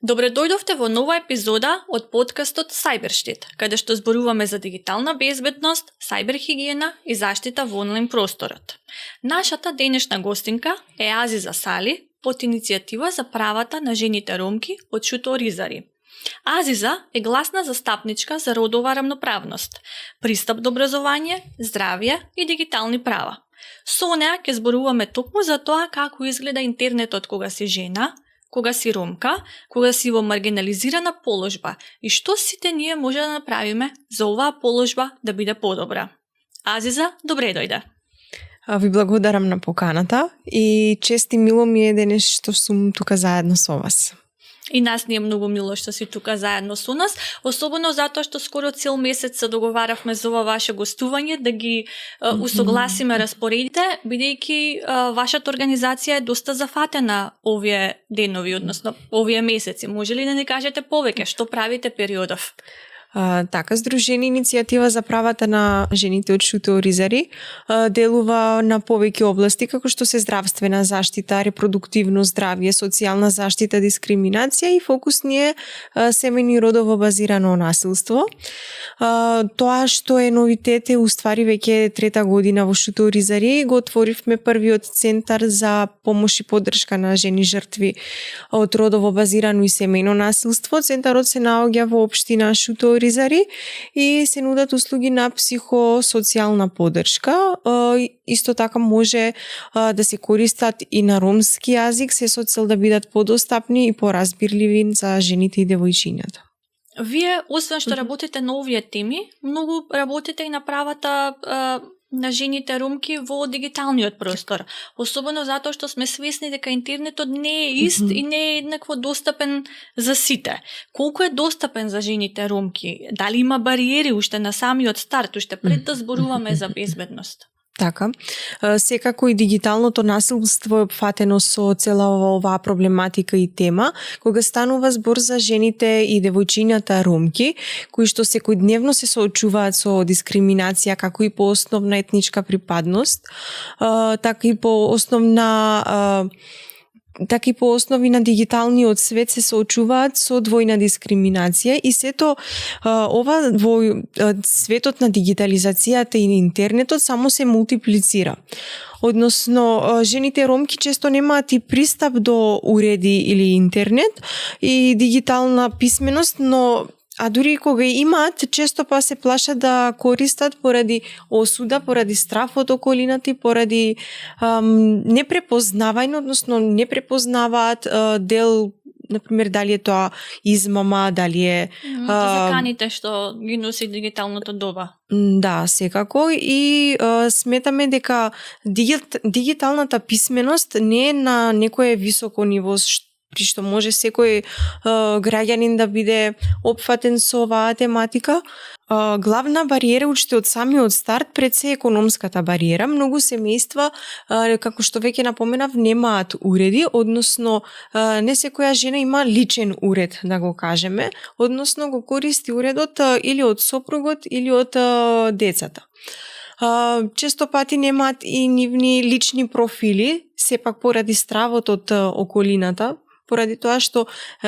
Добре дојдовте во нова епизода од подкастот Cyberштит, каде што зборуваме за дигитална безбедност, сајберхигиена и заштита во онлайн просторот. Нашата денешна гостинка е Азиза Сали од иницијатива за правата на жените ромки од Шуто Оризари. Азиза е гласна застапничка за родова рамноправност, пристап до образование, здравје и дигитални права. Со неа ќе зборуваме токму за тоа како изгледа интернетот кога си жена, кога си ромка, кога си во маргинализирана положба и што сите ние може да направиме за оваа положба да биде подобра. Азиза, добре дојде. Ви благодарам на поканата и чест и мило ми е денес што сум тука заедно со вас. И нас ни е многу мило што си тука заедно со нас, особено затоа што скоро цел месец се договаравме за ова ваше гостување да ги усогласиме распоредите, бидејќи вашата организација е доста зафатена овие денови, односно овие месеци. Може ли да ни кажете повеќе што правите периодов? Така, Здружени иницијатива за правата на жените од Шуто Оризари делува на повеќе области како што се здравствена заштита, репродуктивно здравје, социјална заштита, дискриминација и фокус ни е семејно и родово базирано насилство. Тоа што е новитет е уствари веќе трета година во Шуто Оризари го отворивме првиот центар за помош и поддршка на жени жртви од родово базирано и семејно насилство. Центарот се наоѓа во општина Шуто Оризари и се нудат услуги на психосоцијална поддршка. Исто така може да се користат и на ромски јазик, се со цел да бидат подостапни и поразбирливи за жените и девојчињата. Вие, освен што работите на овие теми, многу работите и на правата на жените ромки во дигиталниот простор. Особено затоа што сме свесни дека интернетот не е ист и не е еднакво достапен за сите. Колку е достапен за жените ромки? Дали има бариери уште на самиот старт, уште пред да зборуваме за безбедност? Така, секако и дигиталното насилство е опфатено со цела оваа проблематика и тема, кога станува збор за жените и девојчињата ромки, кои што секојдневно се соочуваат со дискриминација како и по основна етничка припадност, така и по основи на дигиталниот свет се соочуваат со двојна дискриминација и сето ова во светот на дигитализацијата и интернетот само се мултиплицира. Односно, жените ромки често немаат и пристап до уреди или интернет и дигитална писменост, но дури и кога имаат, често па се плашат да користат поради осуда, поради страф од околината и поради непрепознавање, односно не препознаваат дел, например, дали е тоа измама, дали е заканите што ги носи дигиталното доба. Да, секако и сметаме дека дигиталната писменост не е на некое високо ниво при што може секој граѓанин да биде опфатен со оваа тематика. Главна бариера уште од самиот старт пред се економската бариера. Многу семејства, како што веќе напоменав, немаат уреди, односно не секоја жена има личен уред, да го кажеме, односно го користи уредот или од сопругот или од децата. Често пати немаат и нивни лични профили, сепак поради стравот од околината, поради тоа што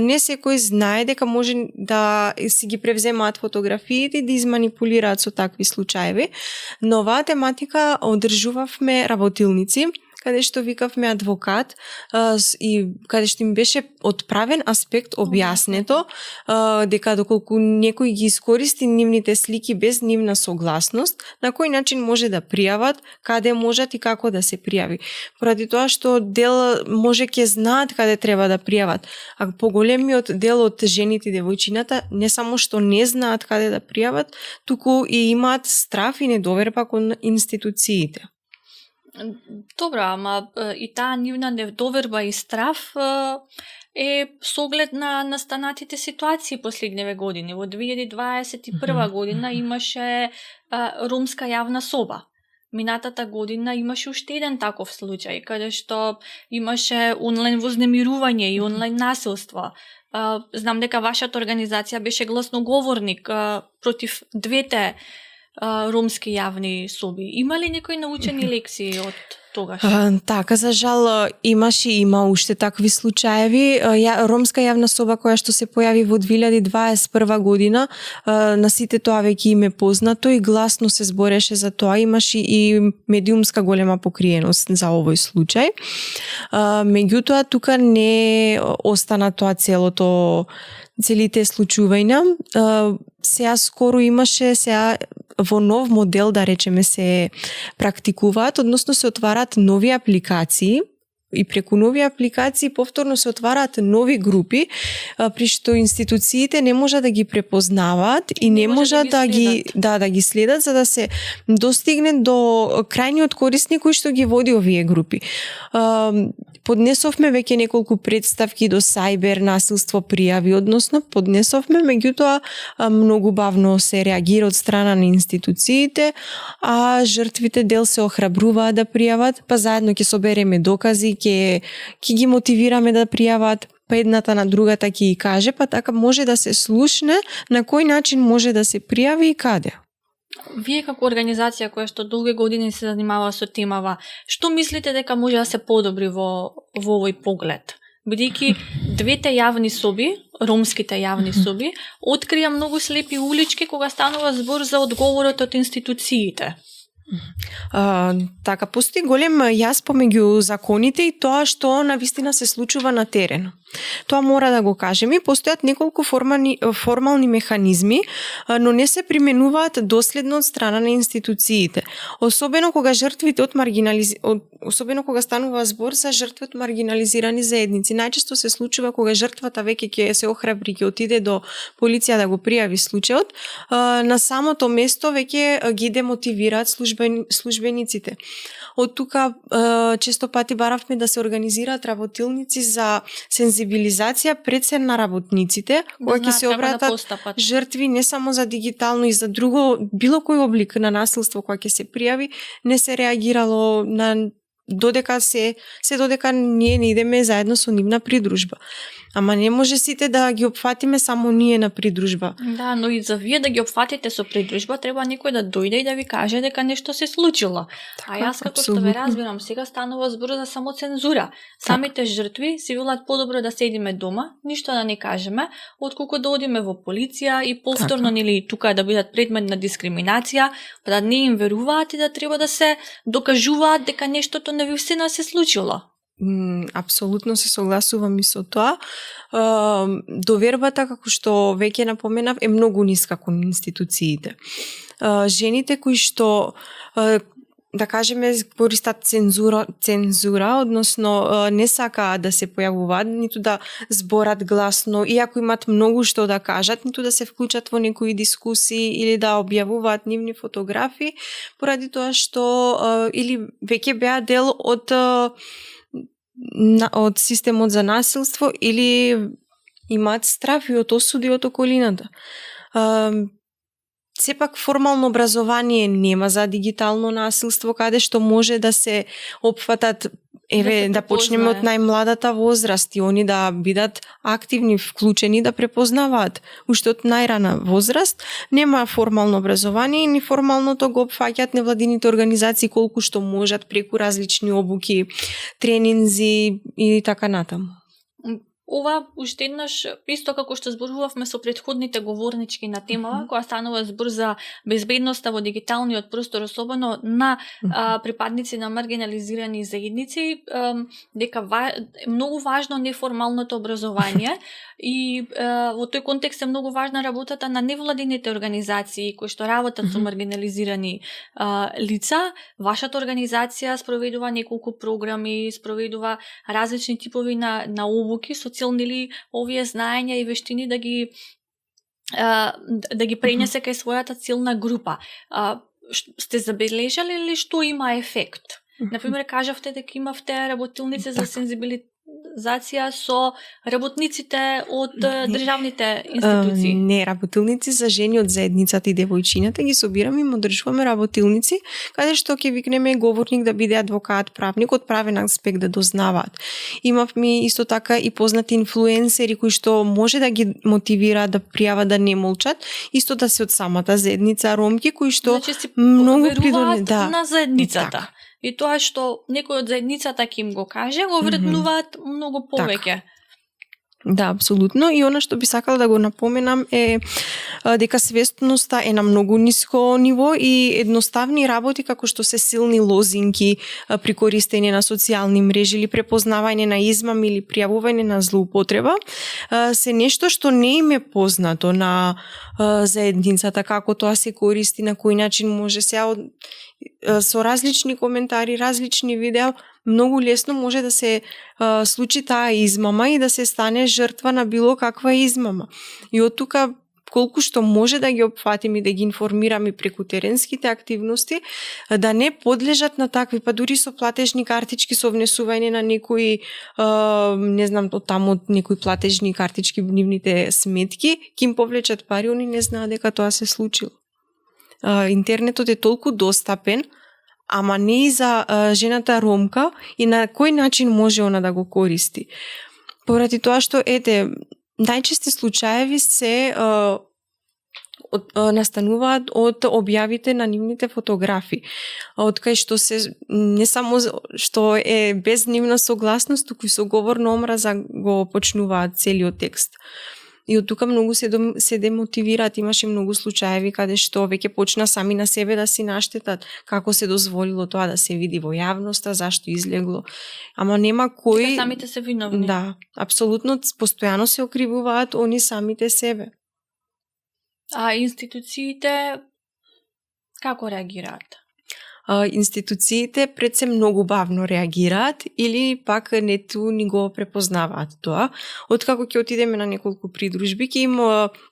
не секој знае дека може да си ги превземаат фотографиите и да изманипулираат со такви случаеви. Но оваа тематика одржувавме работилници, каде што викавме адвокат и каде што им беше одправен аспект објаснето дека доколку некој ги искористи нивните слики без нивна согласност, на кој начин може да пријават, каде можат и како да се пријави. Поради тоа што дел може ќе знаат каде треба да пријават, а поголемиот дел од жените и девојчината не само што не знаат каде да пријават, туку и имаат страф и недоверба кон институциите. Добро, ама и таа нивна недоверба и страф е со оглед на настанатите ситуации последниве години. Во 2021 година имаше ромска јавна соба. Минатата година имаше уште еден таков случај, каде што имаше онлайн вознемирување и онлайн насилство. Знам дека вашата организација беше гласноговорник против двете ромски јавни соби. Има ли некои научени лекции од тогаш? Така, за жал имаше и има уште такви случаеви. Ромска јавна соба која што се појави во 2021 година, на сите тоа веќе им е познато и гласно се збореше за тоа. Имаше и медиумска голема покриеност за овој случај. Меѓутоа, тука не остана тоа целите случувања. Сега скоро имаше, во нов модел, да речеме, се практикуваат, односно се отварат нови апликации и преку нови апликации повторно се отвараат нови групи, при што институциите не може да ги препознаваат и не може да ги следат, за да се достигне до крајниот корисник кој што ги води овие групи. Поднесовме веќе неколку представки до сајбер насилство пријави, односно поднесовме, меѓутоа многу бавно се реагира од страна на институциите, а жртвите дел се охрабруваат да пријават, па заедно ќе собереме докази, ќе ги мотивираме да пријават, па едната на другата ќе ги каже, па така може да се слушне на кој начин може да се пријави и каде. Вие како организација која што долги години се занимава со темава, што мислите дека може да се подобри во овој поглед? Бидејќи двете јавни соби, ромските јавни соби, открија многу слепи улички кога станува збор за одговорот од институциите. Така, постои голем јас помеѓу законите и тоа што навистина се случува на терен. Тоа мора да го кажеме. Постојат неколку формални механизми, но не се применуваат доследно од страна на институциите. Особено кога станува збор за жртви од маргинализирани заедници. Најчесто се случува кога жртвата веќе ќе се охрабри, ќе отиде до полиција да го пријави случајот, на самото место веќе ги демотивираат службениците. Од тука често пати баравме да се организираат работилници за сензибилизација пред се на работниците, кога ќе се обратат жртви не само за дигитално и за друго, било кој облик на насилство кога ќе се пријави, не се реагирало додека ние не идеме заедно со нив на придружба. Ама не може сите да ги опфатиме само ние на придружба. Да, но и за вие да ги опфатите со придружба, треба некој да дојде и да ви каже дека нешто се случило. Така, а јас како што ве разбирам, сега станува збор за самоцензура. Самите жртви си велат подобро да седиме дома, ништо да не кажеме, отколку да одиме во полиција и повторно нели тука да бидат предмет на дискриминација, па да не им веруваат и да треба да се докажуваат дека нештото навистина се случило. Апсолутно се согласувам и со тоа. Довербата, како што веќе напоменав, е многу ниска кон институциите. Жените кои што да кажеме користат цензура, односно не сакаат да се појавуваат, ниту да зборат гласно, иако имат многу што да кажат, ниту да се вклучат во некои дискусии или да објавуваат нивни фотографии, поради тоа што или веќе беа дел од системот за насилство или имаат страф и од осуди од околината. Сепак формално образование нема за дигитално насилство, каде што може да се опфатат, да почнеме од најмладата возраст и они да бидат активни, вклучени, да препознаваат. Уште од најрана возраст нема формално образование и неформалното го опфаќаат невладините организации колку што можат преку различни обуки, тренинзи и така натаму. Ова уште еднаш, исто како што зборувавме со претходните говорнички на темава, која станува збор за безбедноста во дигиталниот простор, особено на припадници на маргинализирани заедници, дека е многу важно неформалното образование и во тој контекст е многу важна работата на невладините организации кои што работат со маргинализирани лица. Вашата организација спроведува неколку програми, спроведува различни типови на обуки со цел нели овие знаења и вештини да ги пренесе кај својата целна група. Сте забележале ли што има ефект? Например, кажавте дека имавте работилници за сензибилизација со работниците од државните институции. Не, работилници за жени од заедницата и девојчината ги собираме и одржуваме работилници, каде што ќе викнеме говорник да биде адвокат, правник од правен аспект да дознаваат. Имавме исто така и познати инфлуенсери кои што може да ги мотивираат да пријават да не молчат, исто да се од самата заедница ромки кои што значи, многу веруваат на заедницата. и тоа што некој од заедницата ќе им го каже, го вреднуваат многу повеќе. Да, апсолутно. И она што би сакала да го напоменам е дека свесноста е на многу ниско ниво и едноставни работи како што се силни лозинки при користење на социјални мрежи или препознавање на измами или пријавување на злоупотреба се нешто што не им е познато на заедницата, како тоа се користи, на кој начин може се со различни коментари, различни видеа, многу лесно може да се случи таа измама и да се стане жртва на било каква измама. И од тука колку што може да ги опфатим и да ги информираме преку теренските активности, да не подлежат на такви, па дури со платежни картички, со внесување на некои, не знам, од таму од некои платежни картички в нивните сметки, ќе им повлечат пари, они не знаат дека тоа се случило. Интернетот е толку достапен, ама не и за жената ромка и на кој начин може она да го користи. Поради тоа што, најчести случаеви се настануваат од објавите на нивните фотографии. Од кај што се не само што е без нивна согласност, туку и со говор на омраза го почнуваат целиот текст. И од тука многу се демотивираат, имаше многу случаеви каде што веќе почна сами на себе да си наштетат како се дозволило тоа да се види во јавноста, зашто излегло. Ама нема кој... Самите се виновни. Да, апсолутно, постојано се окривуваат они самите себе. А институциите како реагираат? Институциите пред се многу бавно реагираат или пак нету ни го препознаваат тоа. Откако ќе отидеме на неколку придружби, ќе им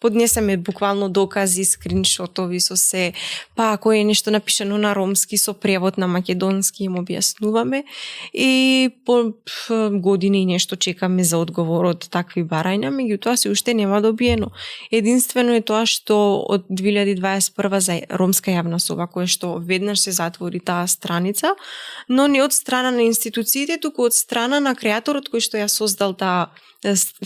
поднесеме буквално докази, скриншотови со се, па ако е нешто напишано на ромски со превод на македонски им објаснуваме и по години и нешто чекаме за одговор од такви барања, меѓутоа се уште нема добиено. Единствено е тоа што од 2021 за ромска јавна соба, која што веднаш се затвори таа страница, но не од страна на институциите, туку од страна на креаторот кој што ја создал таа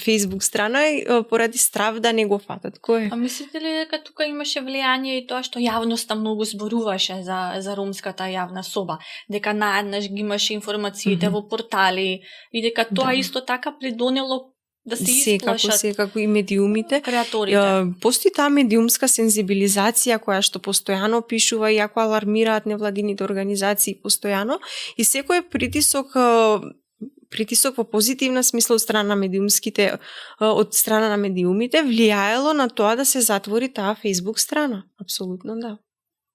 Facebook страна поради страв да не го фатат. Кој е? А мислите ли дека тука имаше влијание и тоа што јавноста многу зборуваше за ромската јавна соба, дека наеднаш ги имаше информациите во портали и дека тоа исто така придонело да се исплашат секако и медиумите. Креаторите. Постои таа медиумска сензибилизација која што постојано пишува и ако алармираат невладините организации постојано и секој притисок во позитивна смисла од страна на медиумите влијаело на тоа да се затвори таа Facebook страна. Апсолутно да.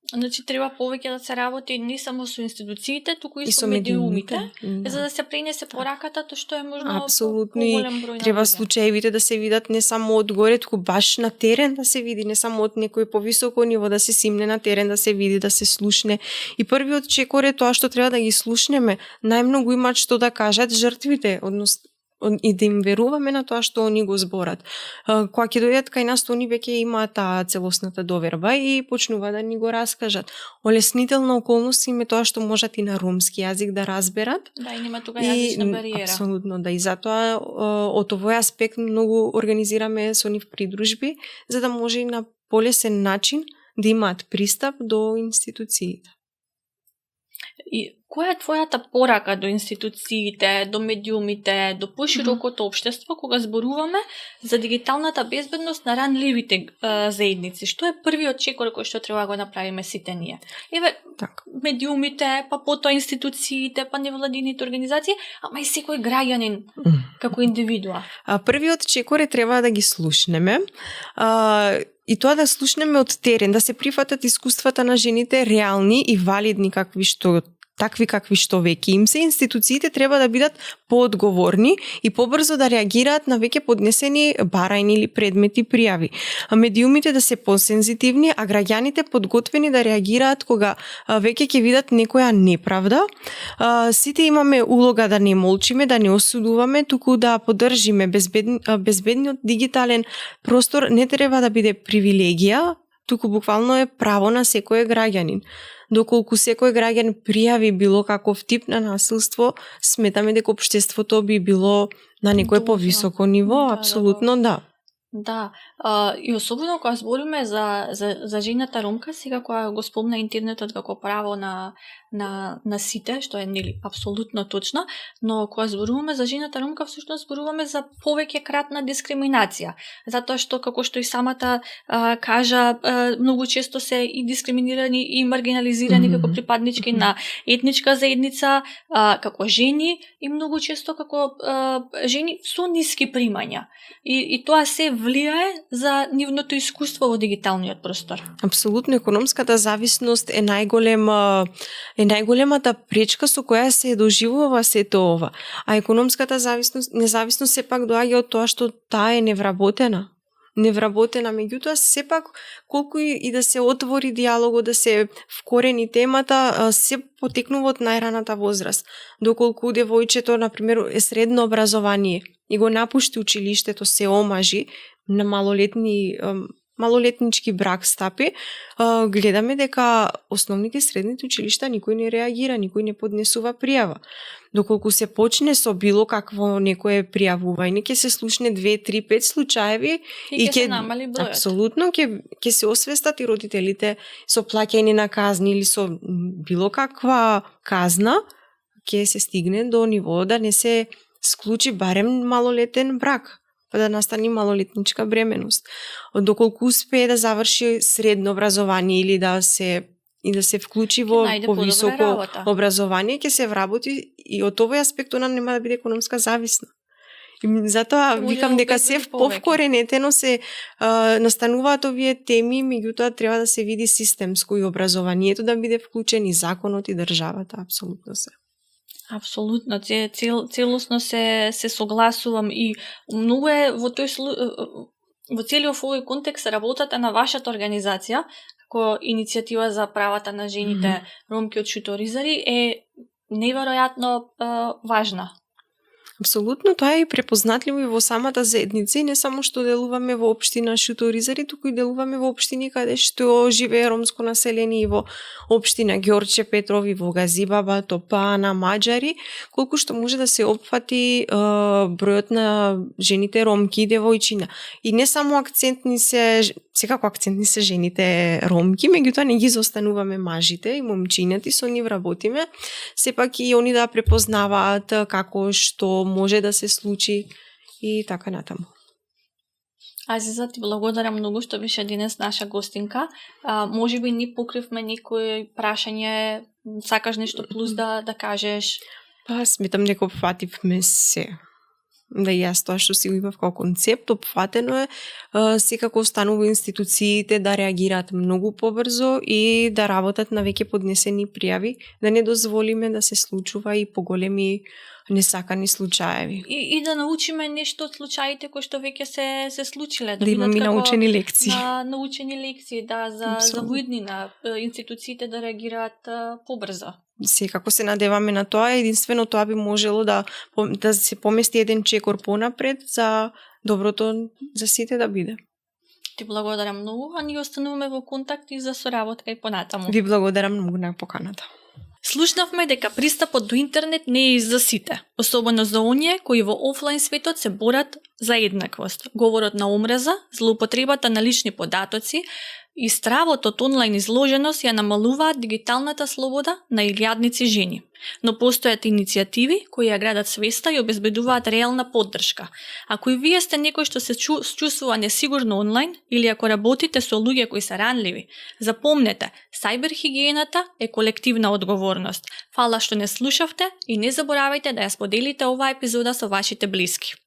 Значи треба повеќе да се работи не само со институциите, туку и со медиумите, за да се пренесе пораката тоа што е можно поголем број на треба луѓе. случаевите да се видат не само од горе, туку баш на терен да се види, не само од некој повисоко ниво да се симне на терен, да се види, да се слушне. И првиот чекор е тоа што треба да ги слушнеме. Најмногу имаат што да кажат жртвите, и да им веруваме на тоа што они го зборат. Кога ќе дојдат кај нас, они веќе имаат таа целосната доверба и почнува да ни го раскажат. Олеснителна околност им е тоа што можат и на ромски јазик да разберат. Да, и нема тука јазична бариера. Апсолутно, да. И затоа од овој аспект многу организираме со нив придружби, за да може и на полесен начин да имаат пристап до институциите. И која е твојата порака до институциите, до медиумите, до поширокото општество кога зборуваме за дигиталната безбедност на ранливите заедници? Што е првиот чекор кој што треба да го направиме сите ние? Медиумите, па потоа институциите, па невладините организации, ама и секој граѓанин како индивидуа. Првиот чекор е треба да ги слушнеме. И тоа да слушнеме од терен, да се прифатат искуствата на жените реални и валидни такви какви што веќе им се. Институциите треба да бидат поодговорни и побрзо да реагираат на веќе поднесени барања или предмети пријави. Медиумите да се посензитивни, а граѓаните подготвени да реагираат кога веќе ќе видат некоја неправда. Сите имаме улога да не молчиме, да не осудуваме, туку да поддржиме безбедниот дигитален простор не треба да биде привилегија, туку буквално е право на секој граѓанин. Доколку секој граѓан пријави било каков тип на насилство, сметаме дека општеството би било на некој повисоко ниво, апсолутно да. Да, и особено кога збориме за жената ромка, сега кога го спомна интернетот како право на сите, што е нели апсолутно точно, но кога зборуваме за жената ромка, всушност зборуваме за повеќе кратна дискриминација, затоа што како што и самата кажа, многу често се и дискриминирани и маргинализирани како припаднички на етничка заедница, како жени и многу често како жени со ниски примања. И тоа се влијае за нивното искуство во дигиталниот простор. Апсолутно, економската зависност е најголемата пречка со која се доживува сето ова. А економската независност сепак доаѓа од тоа што таа е невработена, меѓутоа сепак колку и да се отвори диалогот, да се вкорени темата, се потекнува од најраната возраст. Доколку девојчето, например, е средно образование и го напушти училиштето, се омажи на малолетнички брак стапи, гледаме дека основните средните училишта никој не реагира, никој не поднесува пријава. Доколку се почне со било какво некое пријавување, ќе се слушне 2, 3, 5 случаеви и ќе се намали бројот. Апсолутно, ќе се освестат и родителите со плаќање на казни или со било каква казна, ќе се стигне до ниво да не се склучи барем малолетен брак, па да настани малолетничка бременост. Доколку успее да заврши средно образование или да се вклучи во повисоко образование, ќе се вработи и од овој аспект она нема да биде економска зависна. И затоа викам дека се повкоренетено се настануваат овие теми, меѓутоа треба да се види системско и образованието да биде вклучен и законот и државата, апсолутно се. Апсолутно, целосно се согласувам и многу е во целиот овој контекст работата на вашата организација како иницијатива за правата на жените ромки од шуторизари е неверојатно важна. Апсолутно, тоа е и препознатливо и во самата заедница и не само што делуваме во општина Шуторизари, туку и делуваме во општини каде што живее ромско население и во општина Ѓорче Петрови, во Газибаба, Топана, Маџари, колку што може да се опфати бројот на жените ромки и девојчиња. И не само секако акцентни се жените ромки, меѓутоа не ги заостануваме мажите и момчињата и со нив работиме, сепак и они да препознаваат како што може да се случи и така натаму. Азиза, ти благодарам многу што беше денес наша гостинка. Можеби ни покривме некој прашање, сакаш нешто плюс да кажеш? Па, сметам дека опфативме се. Да и јас тоа што си го имав како концепт, опфатено е, секако останува институциите да реагираат многу побрзо и да работат на веќе поднесени пријави, да не дозволиме да се случува и поголеми несакани случаеви. И да научиме нешто од случаите кои што веќе се случиле. Да имаме научени лекции. Научени лекции, да, за воиднина, институциите да реагираат побрзо. Секако се надеваме на тоа, единствено тоа би можело да се помести еден чекор понапред за доброто за сите да биде. Ти благодарам многу, а ние остануваме во контакт и за соработка и понатаму. Ви благодарам многу на поканата. Слушнавме дека пристапот до интернет не е за сите, особено за оние кои во офлайн светот се борат за еднаквост. Говорот на омраза, злоупотребата на лични податоци и стравот од онлайн изложеност ја намалуваат дигиталната слобода на илјадници жени. Но постојат иницијативи кои ја градат свеста и обезбедуваат реална поддршка. Ако и вие сте некој што се чувствува несигурно онлайн или ако работите со луѓе кои се ранливи, запомнете, сајберхигиената е колективна одговорност. Фала што не слушавте и не заборавајте да ја споделите оваа епизода со вашите блиски.